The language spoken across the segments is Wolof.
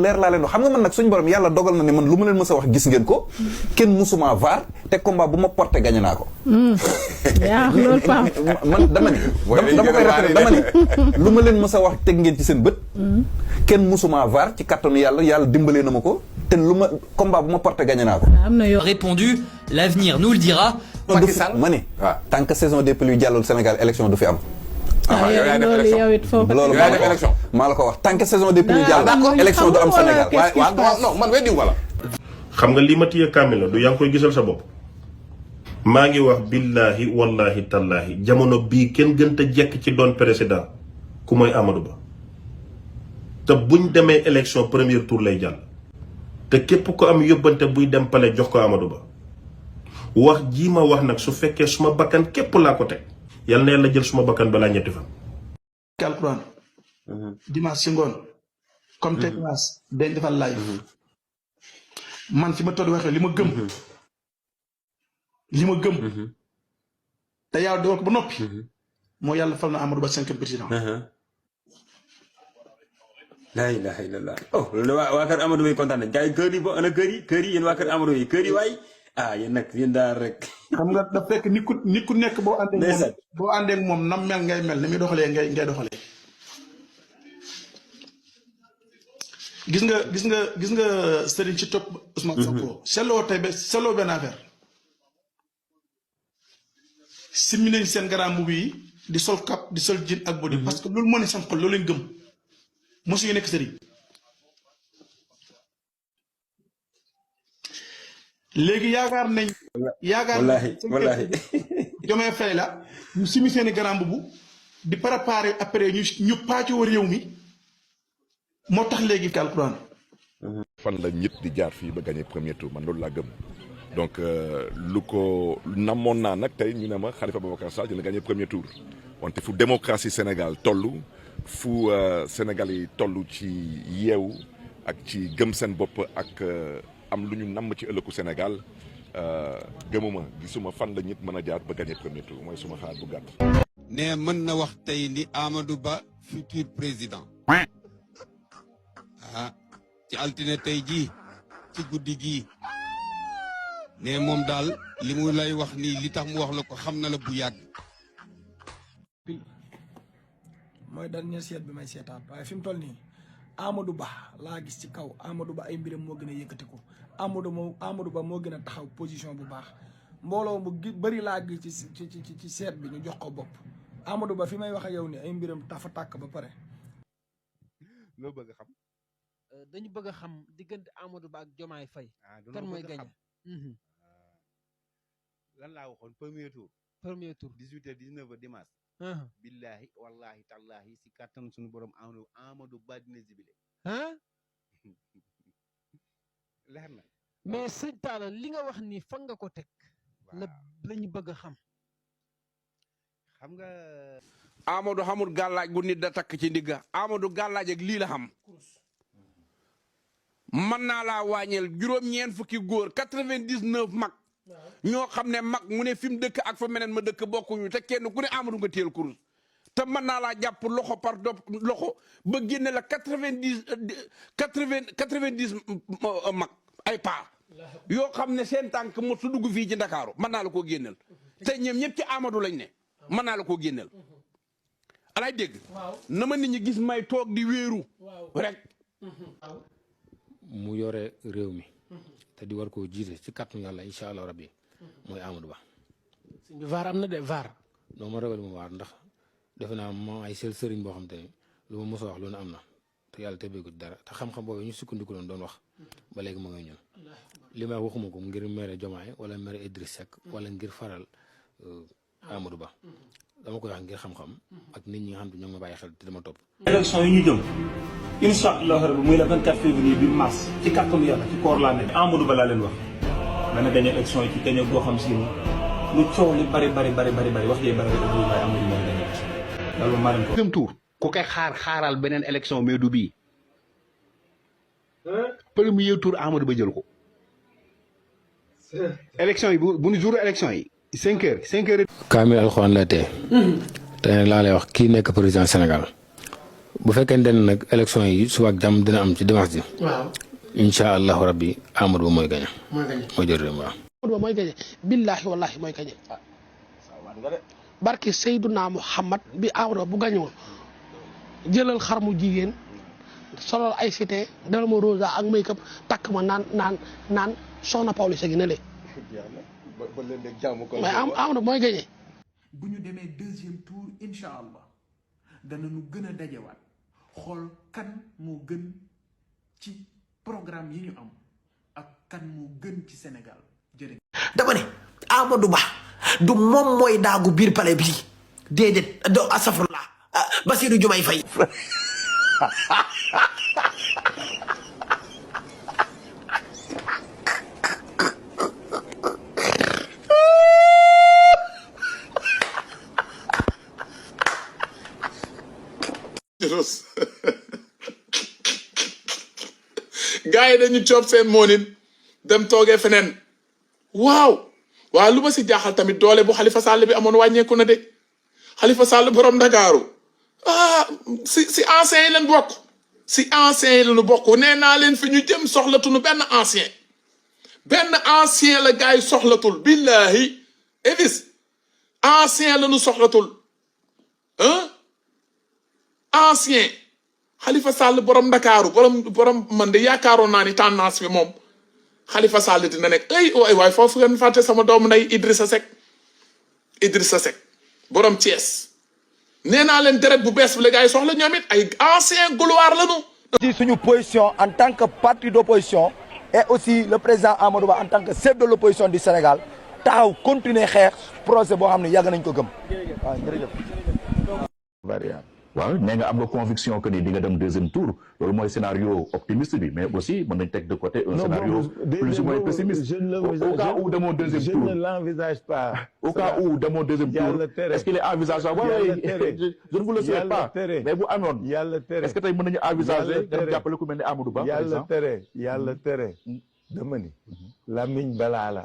leer laa leen wax xam nga man nag suñu borom yàlla dogal na ne man lu ma leen mës a wax gis ngeen ko kenn musuma vaar te combat bu ma porté gagné naa ko. yaa loolu Pape. man dama koy rafetlu dama ni lu ma leen mës a wax teg ngeen ci seen bët. kenn musuma vaar ci kattanu yàlla dimbalee na ma ko te lu ma combat bu ma porté gagné naa ko. Répondu, l'avenir nous le dira. Macky Sall ma ne tant que saison des pluies jàllul Sénégal élection du fi am. loolu yow it foofu loolu maa la ko wax tant que saison des pluies jàllul élection du am Sénégal. non man weddi wala. xam nga li ma téye kaamil la du yaa ngi koy gisal sa bopp. maa ngi wax billahi wallahi tallahi jamono bii kenn gën a jekk ci doon président ku mooy Amadou Ba te buñ demee élection premier tour lay jàll. te képp ko am yóbbante buy dem pale jox ko Amadou Ba wax jii ma wax nag su fekkee suma bakkan képp laa ko teg yal na yàlla jël suma bakkan balaa ñetti fan. alquran dimanche si ngoon comme te dimanche dañ defal live man fi ma toll waxee li ma gëm te yàlla dogal ko ba noppi moo yàlla fal na Amadou Ba 5e président. la ilaha illallah oh loolu waa kër Amadou Ba kontaan nañ gars yi kër yi ba ana kër yi yéen waa kër Amadou yi kër yi waay yéen nag yéen daal rek. xam nga da fekk nit ku nekk boo àndee ak moom nam mel ngay mel ni muy doxalee ngay doxalee. gis nga Serigne ci topp Ousmane Sonko. seetloo benn affaire. simmi nañ seen garaam mbubb yi di sol cap di sol jean ak body parce que loolu moo ne seen xol loolu lañ gëm mosu ñu nekk Serigne. léegi yaakaar nañ. wallaahi Diomaye Faye la ñu simi seeni grand mbubu di préparer après ñu pàccoo réew mi moo tax léegi alquran. fan la ñit di jaar fii ba gagné premier tour man loolu laa gëm donc lu ko namoon naa nag tey ñu ne ma Khalifa Babacar Sall dina gagné premier tour wante fu démocratie Sénégal toll fu Sénégal yi toll ci yeewu ak ci gëm seen bopp ak. am lu ñu namm ci ëllëgu Sénégal gëmuma gisuma fan la nit mën a jaar ba gagné premier tour mooy suma xaar bu gàtt. ne mën na wax tey ni Amadou Ba futur président. ci altine tey jii ci guddi gii ne moom daal li mu lay wax nii li tax mu wax la ko xam na la bu yàgg. mooy dernier seet bi may seetaat waaye fi mu toll nii Amadou Ba laa gis ci kaw Amadou Ba ay mbiram moo gën a yëkkati ko Amadou Ba moo gën a taxaw position bu baax mbooloo mu bëri laa gis ci seet bi ñu jox ko bopp Amadou Ba fi may wax ak yow ni ay mbiram tafa tàkk ba pare. loo bëgg a xam. dañu bëgg a xam diggante Amadou Ba ak Diomaye Faye. kan mooy gagné. lan laa waxoon premier tour. 18h 19h dimanche. billahi wallahi tallahi si kattan suñu borom Amadou Ba dina zibile. leer na. mais sëñ Talla li nga wax ni fan nga ko teg. la ñu bëgg a xam. xam nga. Amadou xamul gàllaaj bu nit da takk ci ndigga Amadou gàllaaj ak lii la xam. mën naa laa wàññeel juróom-ñeent fukki góor 99 mag. ñoo xam ne mag mu ne fi mu dëkk ak fa meneen ma dëkk bokkuñu te kenn ku ne Amadou nga téel kurus te mën naa laa jàpp loxo par loxo ba génne la 90 mag ay paa yoo xam ne seen tànk mo su dugg fii ci Ndakaaru mën naa la koo génneel te ñoom ñëpp ci Amadou lañ ne mën naa la koo génneel alay dégg na ma nit ñi gis may toog di wéeru rek mu yore réew mi te di war koo jiite ci kàttanu yàlla incha allah rabbi mooy Amadou Ba. sëñ bi vaar am na de vaar. non ma ragal ma waar ndax defe naa moom ay sel sëriñ boo xam te ne lu ma mos a wax lu ne am na te yàlla tebeeku dara te xam-xam boobu ñu sukkandiku doon wax ba léegi ma ngay ñun li may waxuma ko ngir mere Diomaye wala mere Idriss Seck wala ngir faral Amadou Ba dama koy wax ngir xam-xam ak nit ñi nga xam te ñoo ngi ma bàyyi xel te dama topp. élection yi ñu jëm incha allah rabbi muy le 24 février bi mars ci kàttanu yàlla ci koor laa nekk Amadou Ba laa leen wax dana gagné élection yi ci gañe boo xam si ni lu coow li bari wax jee bari waaye Amadou mooy gagné loolu maa leen ko. deuxième tour ku koy xaaral beneen élection mais du bii premier tour Amadou Ba jël ko. élection yi bu ñu jour élection yi 5 heures. Kaamil alxuraan la tee. te nag laa lay wax kii nekk président Sénégal bu fekkente ne nag élection yi suba ak jàmm dina am ci dimanche ji. waaw incha allahu rabbi Amadou Ba mooy gañe. mooy jël réew mi waaw. Amadou Ba mooy gañe billaahi wallaahi mooy gañe barki Seyduna Muhammad bi Amadou Ba bu gañoon jëlal xar mu jigéen solal ay cité dala ma rosa ak make-up takk ma naan soxna Pawlish gi ne le mais Amadou Ba mooy gañe. bu ñu demee deuxième tour incha allah danañu gën a dajewaat xool kan moo gën ci programme yi ñu am ak kan moo gën ci Sénégal jërëjëf. dama ne Amadou Ba du moom mooy daagu biir palais bi déedéet do asafurlah Bassirou Diomaye Faye. gars yi dañu coob seen moonin dem toogee feneen waaw lu ma si jaaxal tamit doole bu Khalifa Sall bi amoon wàññeeku na de Khalifa Sall borom Ndakaaru si anciens yi leen bokk si anciens yi lañu bokk nee naa leen fi ñu jëm soxlatunu benn ancien la gars yi soxlatul billahi Evis ancien lañu soxlatul ancien Khalifa Sall borom Ndakaaru borom man de yaakaaroon naa ni tendance bi moom Khalifa Sall dina nekk waay foofu ngeen fàtte sama doomu nday Idrissa Seck borom Thiès nee naa leen deret bu bees bi la gars yi soxla ñoom it ay ancien gloire lañu. ci suñu position en tant que parti d'opposition et aussi le président Amadou Ba en tant que chef de l'opposition du Sénégal taxaw continuer xeex projet boo xam ne yàgg nañ ko gëm waaw jërëjëf. waaw nee nga am nga conviction que ni di nga dem deuxième tour loolu mooy scénario optimiste bi mais aussi mën nañ teg de côté un scénario plus ou moins pessimiste au cas où demoo deuxième tour je ne l'envisage pas. au cas où demoo deuxième tour est-ce qu'il est envisageable je ne vous le souhaite pas mais bu amoon est-ce que tey mën nañu envisager dem jàppale ku mel ni Amadou Ba par exemple yàlla tere dama ni lamiñ balaa la.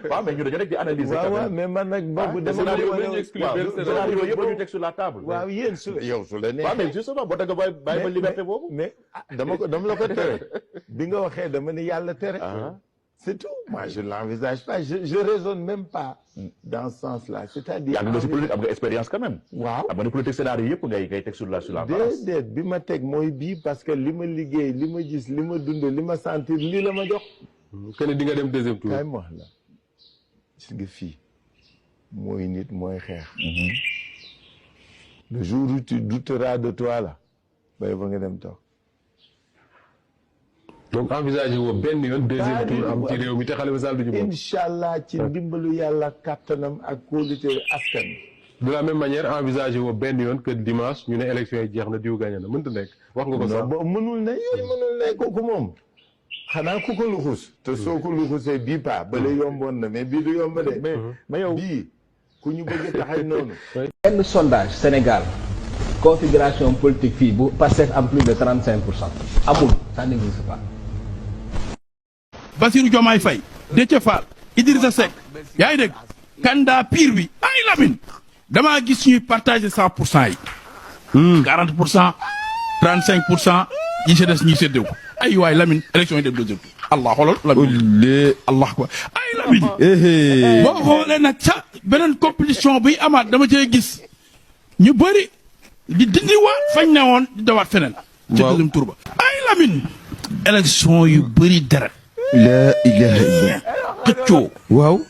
waaw mais ñu dañoo nekk di analyser. waaw mais man nag boobu dama scénario yëpp ñu teg sur la table. waaw yéen su la nee. waaw mais justement boo danga bàyyi ma liberté boobu. mais dama la ko tere bi nga waxee dama ni yàlla tere. c'est tout moi je l'envisage pas je raisonne même pas dans ce sens-là c'est-à-dire. yaa ngi doon si politique am nga expérience quand même. waaw am nga ni politique scénario yëpp ngay teg sur la balance. déedéet bi ma teg mooy bii parce que li ma liggéey li ma gis li ma dund li ma sentir lii la ma jox. kenn di nga dem deuxième tour. kay ma wax la gis nga fii mooy nit mooy xeex. le jour où tu douteras de toi là bay ba nga dem toog. donc envisagé woo benn yoon deuxième tour am ci réew mi te Khalifa Sall du ñu bokk. incha allah ci ndimbalu yàlla kattanam ak kóolute askan wi. de la même manière envisagé woo benn yoon que dimanche ñu ne élection yi jeex na diw gagné na mënta nekk wax nga ko sax. non mënul ne yooyu mënul ne kooku moom xanaa ku ko luxus. te soo ko luxusee bii paa bële yomboon na mais bii du yomb de. mais yow bii ku ñu bëgg taxay noonu. benn sondage Sénégal configuration politique fii bu Pastef am plus de 35%. amul ça n'existe pas. Bassirou Diomaye Faye Déthié Fall Idrissa Seck yaa ngi dégg candidat pire bi ay Lamine damaa gis ñuy partager 100% yi. 40% 35% yi ci des ñuy séddee ko ay waay Lamine élection yi dem deuxième tour allah xoolal Lamine allah quoi ay Lamine. boo xoolee nag ca beneen compétition bi amaat dama cee gis ñu bëri di dindiwaat fañ ne woon di dawaat feneen. ca deuxième tour ba ay Lamine. élection yu bëri deret. la ilaha illa xëccoo waaw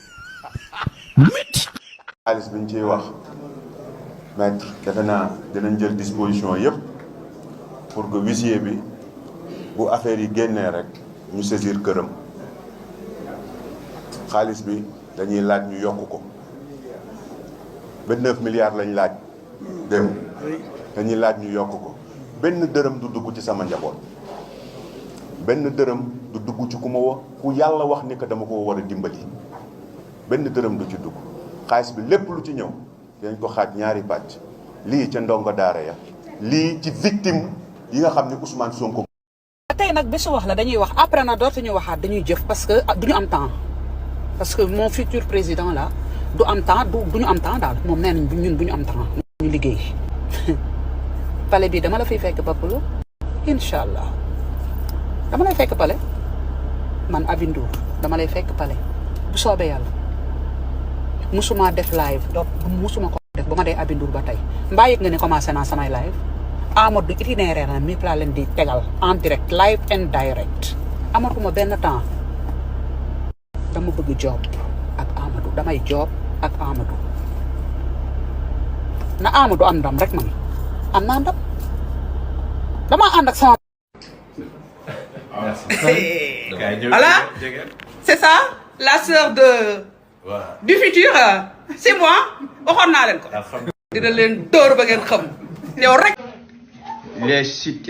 métti. xaalis bi ñu ciy wax maître defe naa dinañ jël disposition yëpp pour que huissier bi bu affaire yi génnee rek ñu saisir këram xaalis bi dañuy laaj ñu yokk ko 29 milliards lañ laaj dem dañuy laaj ñu yokk ko benn dërëm du dugg ci sama njaboot benn dërëm du dugg ci ku ma wax ku yàlla wax ni que dama ko war a dimbali benn dërëm du ci dugg xaalis bi lépp lu ci ñëw dañ ko xaaj ñaari pàcc lii ca ndongo daara ya lii ci victime yi nga xam ne Ousmane Sonko. tey nag bésu wax la dañuy wax après na dootuñu waxaat dañuy jëf parce que duñu am temps parce que mon futur président là du am temps duñu am temps daal moom nee nañ ñun bu ñu am temps ñu liggéey pale bi dama la fiy fekk Papulo incha allah dama lay fekk pale man Aby Ndour dama lay fekk pale bu soobee yàlla musuma def live donc musuma ko def ba ma dee Aby Ndour ba tey mbaa yëg nga ne commencé naa samay live Amadou itinéraire na mi laa leen di tegal en direct live and direct amatuma benn temps dama bëgg job ak Amadou damay job ak Amadou na Amadou am ndam rek man am naa ndam dama ànd ak sama. Voilà, c'est ça, la sœur du futur, c'est moi. waxoon naa leen ko. dina leen dóor ba ngeen xam yow rek.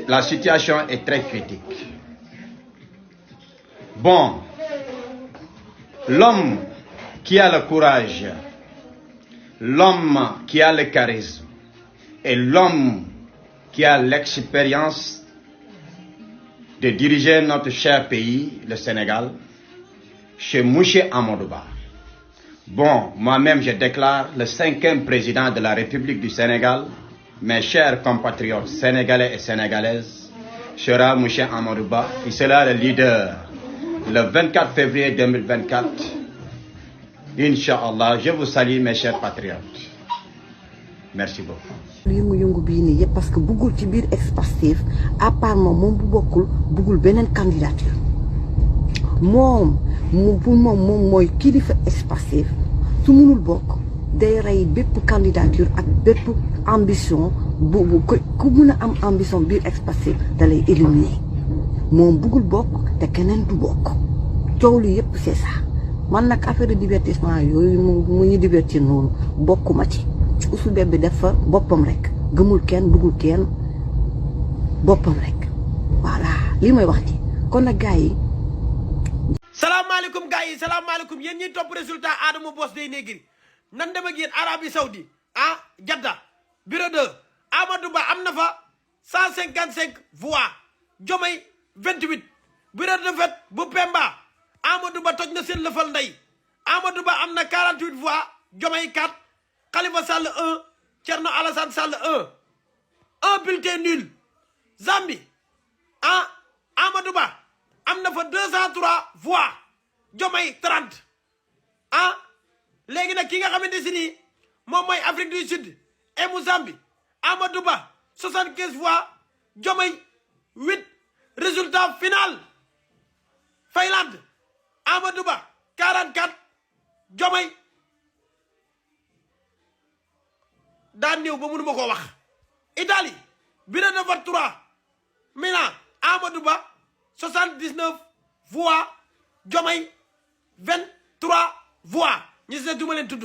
La situation est très critique. Bon, l'homme qui a le courage, l'homme qui a le charisme et l'homme qui a l'expérience de diriger notre cher pays, le Sénégal, chez Mouché Amadou Ba. Bon, moi-même, je déclare le 5e président de la République du Sénégal, mes chers compatriotes sénégalais et sénégalaises, sera Mouché Amadou Ba, qui sera le leader le 24 février 2024. Inch'Allah, je vous salue, mes chers patriotes. Merci beaucoup. yëngu bii nii yëpp parce que buggul ci biir ex-Pastef à part moom bu bokkul buggul beneen candidature moom mooy kilifa ex-Pastef su munul bokk day rey bépp candidature ak bépp ambition bu ku mun a am ambition biir ex-Pastef da lay éliminer moom buggul bokk te keneen du bokk coow li yëpp c'est ça man nag affaire de divertissement yooyu mu ñu divertir noonu bokkuma ci Ousou Bébé dafa boppam rek gëmul kenn bëggul kenn boppam rek voilà lii mooy wax ji kon nag gars yi. salaamaaleykum gars yi salaamaaleykum yéen ñiy topp résultat Adama Boss Dey Negri nan dem ak yéen Arabie Saoudi Jadda bureau 2 Amadou Ba am na fa 155 voix Diomaye 28 bureau de vote bu Pemba Amadou Ba toj na seen lëfal ndey Amadou Ba am na 48 voix Diomaye 4 Khalifa Sall 1 Thierno Alassane Sall 1 un bulletin nul Zambie Amadou Ba am na fa 203 voix Diomaye 30 léegi nag ki nga xamante si nii moom mooy Afrique du Sud et mu Zambie Amadou Ba 75 voix Diomaye 8 résultat final Finlande Amadou Ba 44 Diomaye daan néew ba mënu ma koo wax Italie bureau de vote 3 Milan Amadou Ba 79 voix Diomaye 23 voix ñi si ne duma leen tudd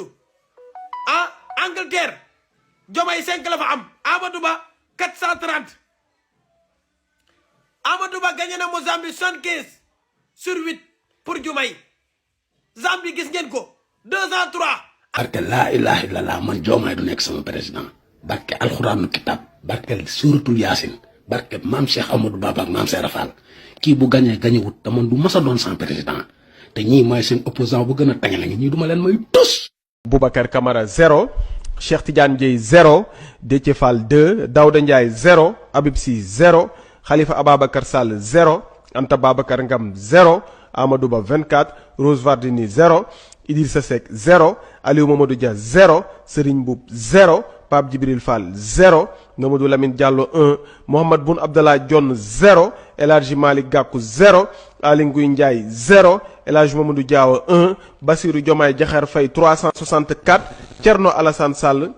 Angleterre Diomaye 5 la fa am Amadou Ba 430 Amadou Ba gagné na Mozambique 75 sur 8 pour Diomaye Zambie gis ngeen ko 203 barke laa ilaha illallah man Diomaye du nekk sama président barke alxuraanu kitab barke suuratul yaasin barke maam Cheikh Amadou Baba ak maam Serap Fall kii bu gañee gañewut te man du mas a doon sans président te ñii mooy seen opposant bu gën a tànge la ñii du ma leen may tus. Boubacar Camara 0 Cheikh Tidiane Dieye 0 Déthié Fall 2 Daouda Ndiaye 0 Habib Sy 0 Khalifa Ababacar Sall 0 Anta Babacar Ngam 0 Amadou Ba 24 Rose Wardini 0 Idrissa Seck 0 Aliou Mamadou Dia 0 Serigne Mboup 0 Pape Djibril Fall 0 Mamadou Lamine Diallo 1 Mohamed Boun Abdallah Dionne 0 El Hadji Malick Gakou 0 Aly Ngouille Ndiaye 0 El Hadji Mamadou Diawa 1 Bassirou Diomaye Diakhar Faye 364 Thierno Alassane Sall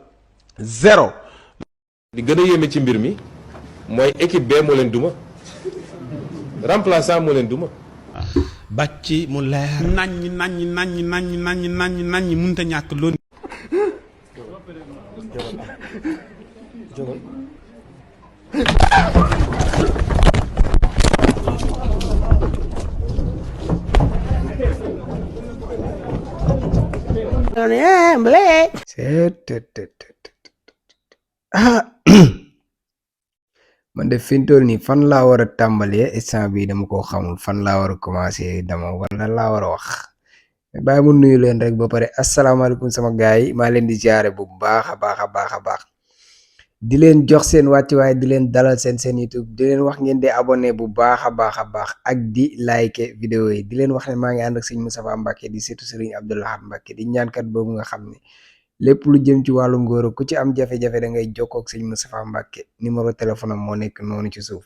0. li gën a yéeme ci mbir mi mooy équipe bee moo leen duma remplaçant moo leen duma. bàcc mu leer naññ mënut a ñàkk loolu. man de fi mu toll nii fan laa war a tàmbalee instant bii dama ko xamul fan laa war a commencé dama wala laa war a wax bàyyi mu nuyu leen rek ba pare asalaamaaleykum sama gars yi maa leen di jaare bu baax a baax a baax a baax di leen jox seen wàccuwaay di leen dalal seen YouTube di leen wax ngeen di abonné bu baax a baax ak di like vidéo yi di leen wax ne maa ngi ànd ak sëñ Moustapha Mbacké di seetu Serigne Abdou Lahad Mbacké di ñaankat boobu nga xam ne lépp lu jëm ci wàllu ngóor ku ci am jafe-jafe da ngay jokkoo ak sëñ Moustapha Mbacké numéro téléphone am moo nekk noonu ci suuf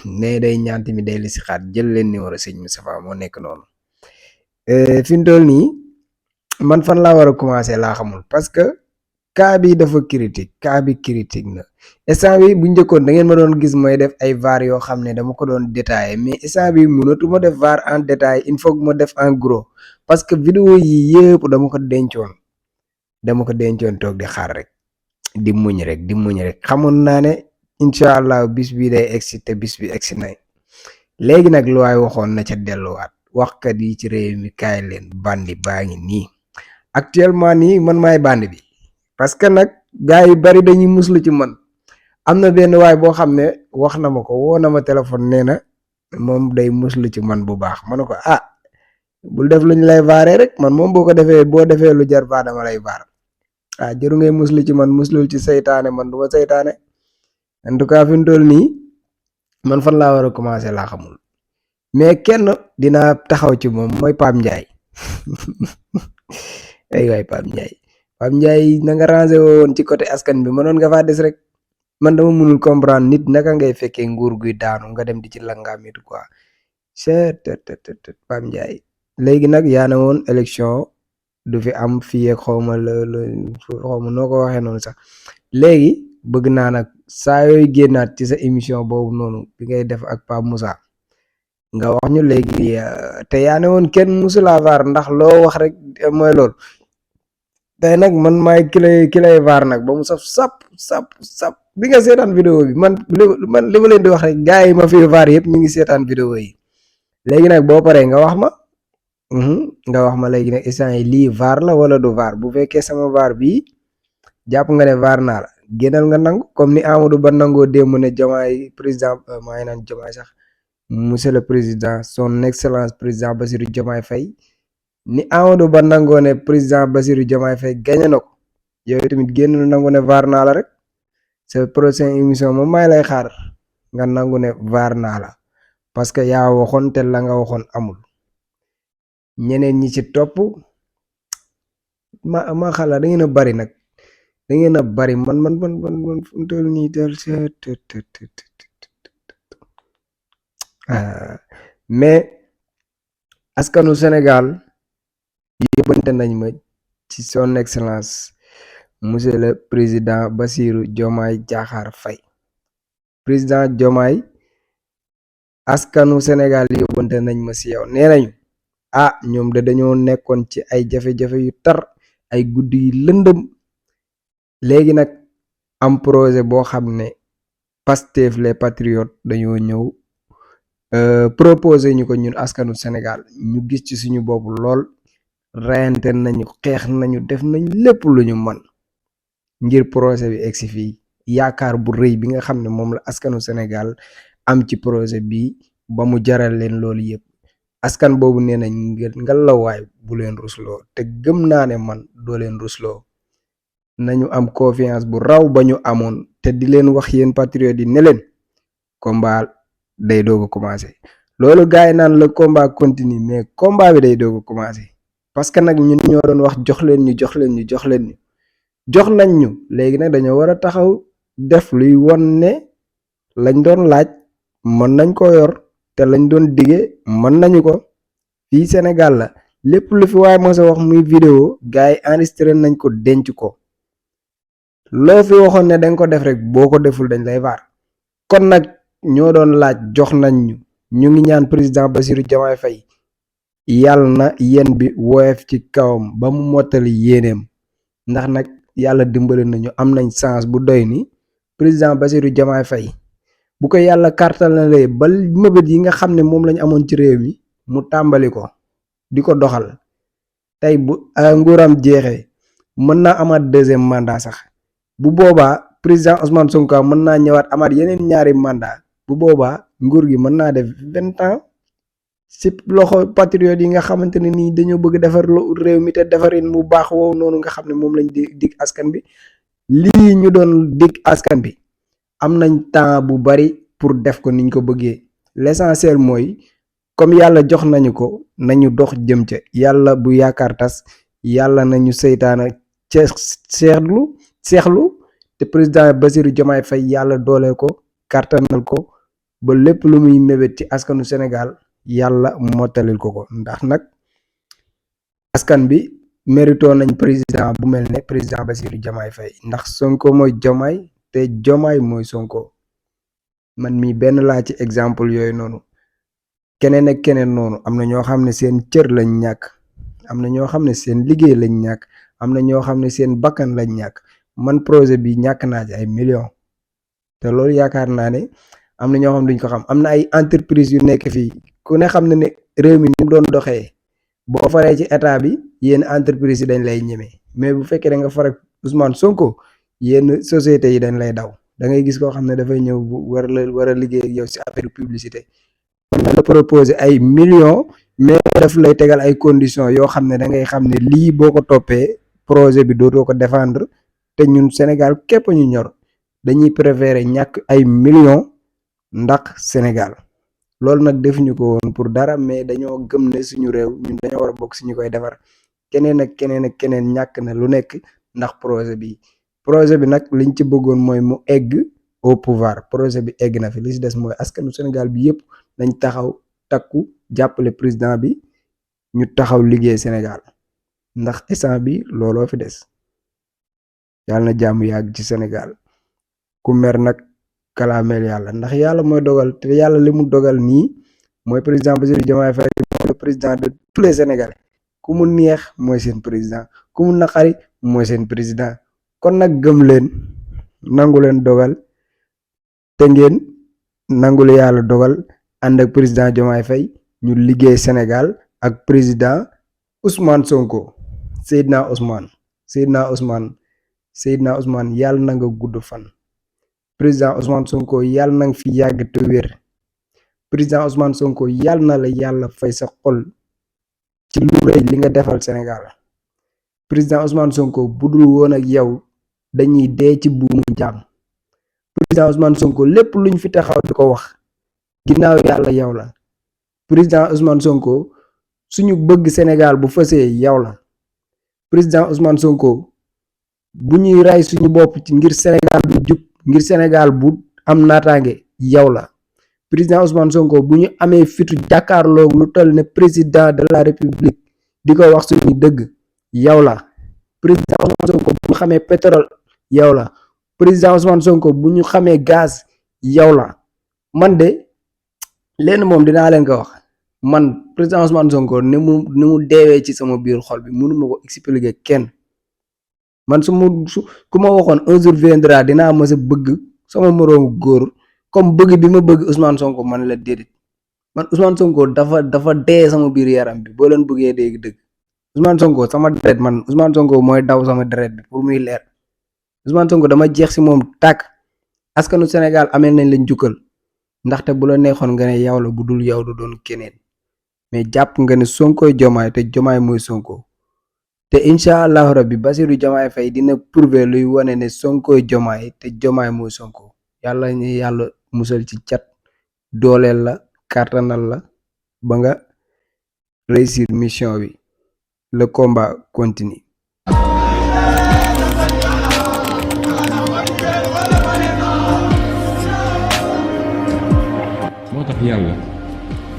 ne day ñaan tamit day li si xaat jël leen numéro sëñ Moustapha moo nekk noonu fi mu toll nii man fan laa war a commencer laa xamul parce que cas bi dafa critique cas bi critique na instant bi bu njëkkoon da ngeen ma doon gis mooy def ay var yoo xam ne dama ko doon détaillé mais instant bi mënatuma def var en détail il faut que ma def en gros parce que vidéo yi yëpp dama ko dencoon toog di xaar rek di muñ rek xamoon naa ne incha allah bis bi day egsi te bis bi egsi na léegi nag lu waay waxoon na ca delluwaat waxkat yi ci réew mi kaay leen bandi baa ngi nii actuellement nii man maay bandi bi parce que nag gars yu bari dañuy muslu ci man am na benn waay boo xam ne wax na ma ko woo na ma téléphone nee na moom day muslu ci man bu baax ma ne ko bul def lu ñu lay vaaree rek man moom boo defee lu jar va dama lay vaar jëru ngay muslu ci man muslul ci seytaane man du ma seytaane en tout cas fi mu toll nii man fan laa war a commencer laa xamul mais kenn dinaa taxaw ci moom mooy Pape Ndiaye ay waay Pape Ndiaye na nga rangé woon ci côté askan bi mënoon nga faa des rek man dama mënul comprendre nit naka ngay fekkee nguur guy daanu nga dem di ci langaamitu quoi Pape Ndiaye léegi nag yaa ne woon élection du fi am fii ak xawma noo ko waxee noonu sax léegi bëgg naa nag saa yooyu génnaat ci sa émission boobu noonu bi ngay def ak Pape Moussa nga wax ñu léegi te yaa ne woon kenn musula vaar ndax loo wax rek mooy loolu tey nag man maay ki lay vaar nag ba mu saf sap bi nga seetaan vidéo bi man li ma leen di wax rek gars yi ma fi vaar yëpp ñu ngi seetaan vidéo yi léegi nag boo paree nga wax ma léegi nag instant yi lii vaar la wala du vaar bu fekkee sama vaar bii jàpp nga ne vaar naa la génnal nga nangu comme ni Amadou Ba nangoo démb ne Diomaye président maa ngi naan Diomaye sax monsieur le président son excellence président Bassirou Diomaye Faye ni Amadou Ba nangoo ne président Bassirou Diomaye Faye gagné na ko yow tamit génn nangu ne vaar naa la rek sa prochaine émission moom may lay xaar nga nangu ne vaar naa la parce que yaa waxoon te la nga waxoon amul ñeneen ñi ci topp ma xalaat da ngeen a bari nag da ngeen a bari man fu mu toll nii del mais askanu Sénégal yóbbante nañ ma ci son excellence monsieur le président Bassirou Diomaye Diakhar Faye président Diomaye askanu Sénégal yóbbante nañ ma si yow nee nañu ñoom de dañoo nekkoon ci ay jafe-jafe yu tar ay guddi yu lëndëm léegi nag am projet boo xam ne Pastef les patriotes dañoo ñëw proposé ñu ko ñun askanu Sénégal ñu gis ci suñu bopp lool reyante nañu xeex nañu def nañ lépp lu ñu mën ngir projet bi egsi fii yaakaar bu rëy bi nga xam ne moom la askanu Sénégal am ci projet bi ba mu jaral leen loolu yëpp askan boobu nee nañ nga lawaay bu leen rusloo te gëm naa ne man doo leen rusloo nañu am confiance bu raw ba ñu amoon te di leen wax yéen patriotes yi ne leen combat day doog a commencé loolu gars yi naan le combat continue mais combat bi day doog a commencé parce que nag ñun ñoo doon wax jox leen ñu jox nañ ñu léegi nag dañoo war a taxaw def luy won ne lañ doon laaj mën nañ ko yor te lañ doon dige mën nañu ko fii Sénégal la lépp lu fi waaye mos a wax muy vidéo gars yi enregistré nañ ko denc ko loo fi waxoon ne dañ ko def rek boo ko deful dañ lay vaar kon nag ñoo doon laaj jox nañ ñu ngi ñaan président Bassirou Diomaye Faye yàlla na yéen bi woyof ci kawam ba mu mottali yéeneem ndax nag yàlla dimbali nañu am nañ chance bu doy ni président Bassirou Diomaye Faye bu ko yàlla kartal na lee ba mëbët yi nga xam ne moom lañ amoon ci réew mi mu tàmbali ko di ko doxal tey bu nguuram jeexee mën naa amaat deuxième mandat sax bu boobaa président Ousmane Sonko mën naa ñëwaat amaat yeneen ñaari mandat bu boobaa nguur gi mën naa def 20 ans si loxo patriote yi nga xamante ne nii dañoo bëgg defar réew mi te defarin mu baax woowu noonu nga xam ne moom lañ dig askan bi lii ñu doon dig askan bi am nañ temps bu bari pour def ko niñ ko bëggee l'essentiel mooy comme yàlla jox nañu ko nañu dox jëm ca yàlla bu yaakaar tas yàlla nañu seytaana seexlu te président Bassirou Diomaye Faye yàlla dooleel ko kàttanal ko ba lépp lu muy mébét ci askanu Sénégal yàlla mottalil ko ndax nag askan bi mérito nañ président bu mel ne président Bassirou Diomaye Faye ndax Sonko mooy Diomaye te Diomaye mooy Sonko man mii benn laa ci exemple yooyu noonu keneen ak keneen noonu am na ñoo xam ne seen cër lañ ñàkk am na ñoo xam ne seen liggéey lañ ñàkk am na ñoo xam ne seen bakkan lañ ñàkk man projet bi ñàkk naa ci ay millions te loolu yaakaar naa ne am na ñoo xam ne duñ ko xam am na ay entreprise yu nekk fii ku ne xam ne réew mi ni mu doon doxee boo faree ci état bi yenn entreprise yi dañ lay ñeme mais bu fekkee da nga far ak Ousmane Sonko yenn sociétés yi dañ lay daw da ngay gis koo xam ne dafay ñëw war a liggéey ak yow si affaire publicité man la proposer ay millions mais daf lay tegal ay conditions yoo xam ne da ngay xam ne lii boo ko toppee projet bi dootoo ko défendre te ñun Sénégal képp ñu ñor dañuy préférer ñàkk ay millions ndax Sénégal loolu nag defuñu ko woon pour dara mais dañoo gëm ne suñu réew ñun dañoo war a bokk si ñu koy defar keneen ak keneen ñàkk na lu nekk ndax projet bi nag liñ ci bëggoon mooy mu egg au pouvoir projet bi egg na fi li si des mooy askanu Sénégal bi yëpp nañ taxaw takku jàppale président bi ñu taxaw liggéey Sénégal ndax instant bi looloo fi des yàlla na jàmm yàgg ci Sénégal ku mer nag kalaameel yàlla ndax yàlla mooy dogal te yàlla li mu dogal nii mooy président Bassirou Diomaye Faye mooy le président de tous les Sénégalais ku mu neex mooy seen président ku mu naqari mooy seen président kon nag gëm leen nangu leen dogal te ngeen nangu la yàlla dogal ànd ak président Diomaye Faye ñu liggéey Sénégal ak président Ousmane Sonko Seydina Ousmane yàlla na nga gudd fan président Ousmane Sonko yàlla na nga fi yàgg te wér président Ousmane Sonko yàlla na la yàlla fay sa xol ci lu rëy li nga defal Sénégal président Ousmane Sonko budul woon ak yow dañuy dee ci buumu jaam président Ousmane Sonko lépp luñ fi taxaw di ko wax ginnaaw yàlla yow la président Ousmane Sonko suñu bëgg Sénégal bu fësee yow la président Ousmane Sonko bu ñuy ray suñu bopp ci ngir Sénégal bu jub ngir Sénégal bu am naataange yow la président Ousmane Sonko bu ñu amee fitu jàkkaarloog lu toll ne président de la République di ko wax suñu dëgg yow la président Ousmane Sonko bu ñu xamee pétrole yow la président Ousmane Sonko bu ñu xamee gaz yow la man de lenn moom dinaa leen ko wax man président Ousmane Sonko ni mu deewee ci sama biir xol bi mënuma ko expliquer kenn man ku ma waxoon un jour viendra dinaa mës a bëgg sama moroomu góor comme bëgg bi ma bëgg Ousmane Sonko man la déedéet man Ousmane Sonko dafa dee sama biir yaram bi boo leen bëggee dégg dëgg Ousmane Sonko sama deret man Ousmane Sonko mooy daw sama deret bi pour muy leer Ousmane Sonko dama jeex si moom tàkk askanu Sénégal amee nañ lañ jukkal ndaxte bu la neexoon nga ne yow la bu dul yow du doon keneen mais jàpp nga ne Sonkoy Diomaye te Diomaye mooy Sonko te incha allahu rabbi Bassirou Diomaye Faye dina prouver luy wane ne Sonkoy Diomaye te Diomaye mooy Sonko yàlla ñu yàlla musal ci cat dooleel la kàttanal la ba nga réussir mission bi le combat continue. moo tax yàlla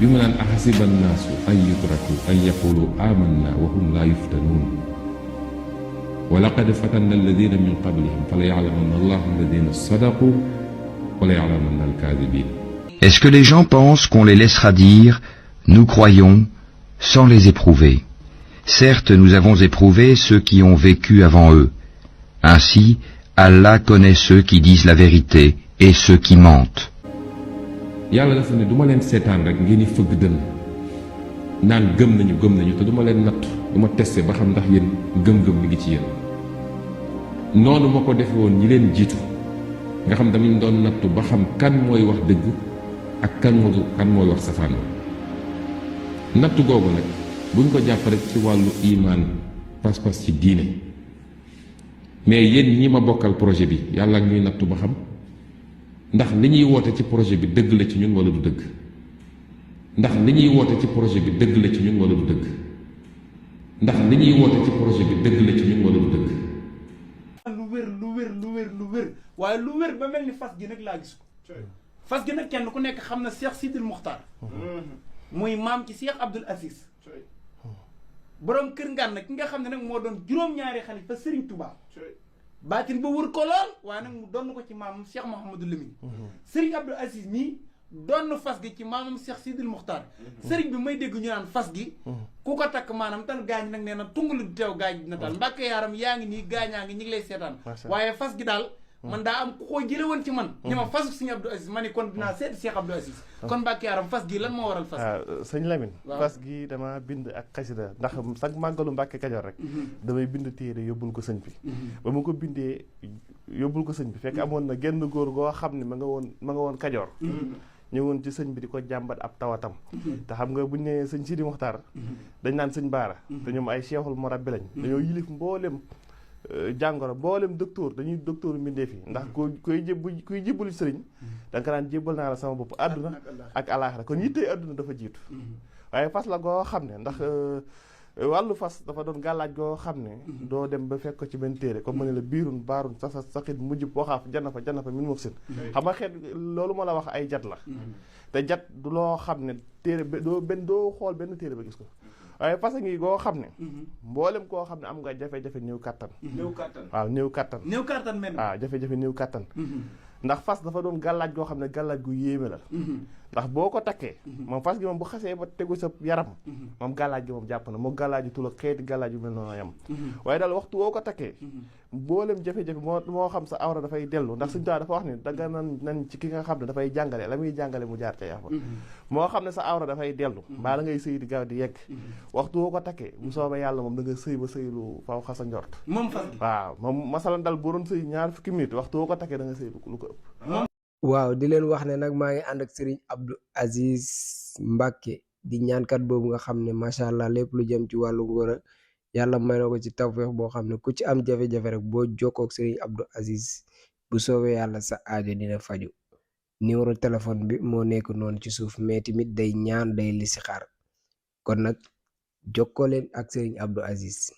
bi mu naan ahasiba annaasu an yutraku an yaqulu amanna wa hum laa yuftanuun wa laqad fatanna alladina min qablihim fala ya'lamanna allahu alladina sadaqu wa la ya'lamanna alkaadibin. Est-ce que les gens pensent qu'on les laissera dire « Nous croyons » sans les éprouver? Certes, nous avons éprouvé ceux qui ont vécu avant eux. Ainsi, Allah connaît ceux qui disent la vérité et ceux qui mentent. yàlla dafa ne du ma leen seetaan rek ngeen di fëgg dënn naan gëm nañu te du ma leen natt du ma testé ba xam ndax yéen gëm-gëm mi ngi ci yéen noonu ma ko defe woon ñi leen jiitu nga xam dama doon nattu ba xam kan mooy wax dëgg ak kan mooy wax safaan nattu googu nag buñ ko jàpp rek ci wàllu imaan pas-pas ci diine mais yéen ñi ma bokkal projet bi yàlla ak ñuy nattu ba xam ndax li ñuy woote ci projet bi dëgg la ci ñun wala du dëgg ndax li ñuy woote ci projet bi dëgg la ci ñun wala du dëgg ndax li ñuy woote ci projet bi dëgg la ci ñun wala du dëgg. lu wér waaye lu wér ba mel ni fas gi nag laa gis ko fas gi nag kenn ku nekk xam na Cheikh Sidil Muxtaar muy maam ci Cheikh Abdoul Aziz borom kër ngaan nag ki nga xam ne nag moo doon juróom-ñaari xalifa Serigne Touba baatin ba wër ko lool waaye nag mu donn ko ci maamam Cheikh Mouhamadou Lamine Serigne Abdoul Aziz mii donn fas gi ci maamam Cheikh Sidil Muxtaar Serigne bi may dégg ñu naan fas gi ku ko takk maanaam tan gaañ nag nee na tungalu di teew gaañ dina taal mbàkke yaaram yaa ngi nii gaañaa ngi ñi ngi lay seetaan waaye fas gi daal man daa am ku ko jële woon ci man ni ma fasu Serigne Abdoul Aziz ma ni kon dinaa seet Cheikh Abdoul Aziz kon mbàkke yaaram fas gi lan moo waral fas gi sëñ Lamine fas gi dama bind ak xasida ndax sax màggalu Mbàkke Kajoor rek damay bind téere yóbbul ko sëñ bi ba mu ko bindee yóbbul ko sëñ bi fekk amoon na genn góor goo xam ne ma nga woon Kajoor ñëwoon ci sëñ bi di ko jàmbat ab tawatam te xam nga buñ ne sëñ Sidi Muxtaar dañ naan sëñ Baara te ñoom ay cheikhul murabbi lañ dañoo yilif mboolem jàngoro mboolem docteur dañuy docteur mbindeef yi ndax kuy jébbalu sëriñ da nga naan jébbal naa la sama bopp àdduna ak alaaxira kon yittee àdduna dafa jiitu waaye fas la goo xam ne ndax wàllu fas dafa doon gàllaaj goo xam ne doo dem ba fekk ko ci benn téere comme ma ne la biirun baarun sasa saxit mujjub waxaaf janna fa min mux sin xam nga xeet loolu ma la wax ay jat la te jat du loo xam ne téere doo xool benn téere ba gis ko waaye fas ngi goo xam ne mboolem koo xam ne am nga jafe-jafe néew kattan waaw néew kattan men waaw jafe-jafe néew kattan ndax fas dafa doon gàllaaj goo xam ne gàllaaj gu yéeme la ndax boo ko takkee moom fas gi moom bu xasee ba tegu sa yaram moom gàllaaj gi moom jàpp na moo gàllaaj yu tul ak xeeti gàllaaj yu mel noonu yam waaye daal waxtu woo ko takkee mboolem jafe-jafe moo xam sa awra dafay dellu ndax suñu dafa wax ne danga nan ci ki nga xam ne dafay jàngale la muy jàngale mu jaar ca yax ba moo xam ne sa awra dafay dellu mbaa da ngay sëy di gaaw di yegg waxtu woo ko takkee bu soobee yàlla moom da nga sëy ba sëy lu faw xasa njort waaw moom masalan dal boo doon sëy 20 minutes waxtu woo ko takkee da nga sëy lu ko ëpp waaw di leen wax ne nag maa ngi ànd ak Serigne Abdou Aziz Mbacke di ñaankat boobu nga xam ne macha allah lépp lu jëm ci wàllu ngóora yàlla may na ko ci tawfeex boo xam ne ku ci am jafe-jafe rek boo jokkoo ak Serigne Abdou Aziz bu soobee yàlla sa aajo dina faju numéro téléphone bi moo nekk noonu ci suuf mais tamit day ñaan day listixaar kon nag jokkoo leen ak Serigne Abdou Aziz